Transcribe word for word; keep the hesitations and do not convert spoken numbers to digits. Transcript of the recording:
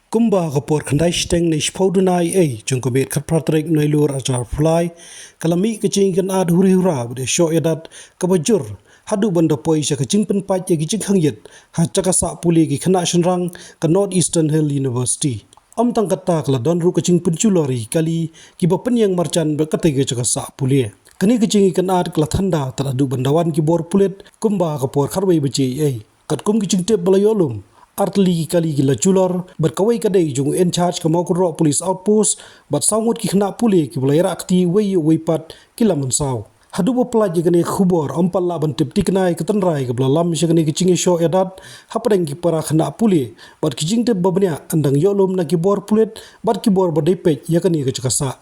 Kumba ka por khyndai shiteng ne shiphew duna eiei jong ka miet khatphra tarik Nailur arhajar arphew lai, ka la mih ka jingïakynad huri hura bad ïashoh ïadat kaba jur haduh ban da poi sha ka jingpynpait ïa ki jingkhang ïit ha jaka sah pule ki khynnah shynrang ka North Eastern Hill University. Ym tang katta, ka la don ruh ka jingpynjulor ïa ki kali kiba pynïeng marjan bad katei ka jaka sah pule. Kane ka jingïakynad ka la thanda tad haduh ban da wan ki bor pulit kumba ka por khatwei baje eiei. Katkum ki jingtip ba la ïoh lum, artylli ki kali ki la julor bad kawei ka dei jong u in charge ka Mawkynroh Police Outpost bad saw ngut ki khynnah pule kiba la ïarah kti uwei ïa uwei pat ki la mynsaw. Haduh ba pynlait ïa kane ka khubor ym pat lah ban tip thikna ïa ka tynrai kaba la lam sha kane ka jingïashoh ïadat hapdeng ki para khynnah pule bad ki jingtip ba bniah yn dang ïoh lum na ki bor pulit bad ki bor ba dei peit ïa kane ka jaka sah.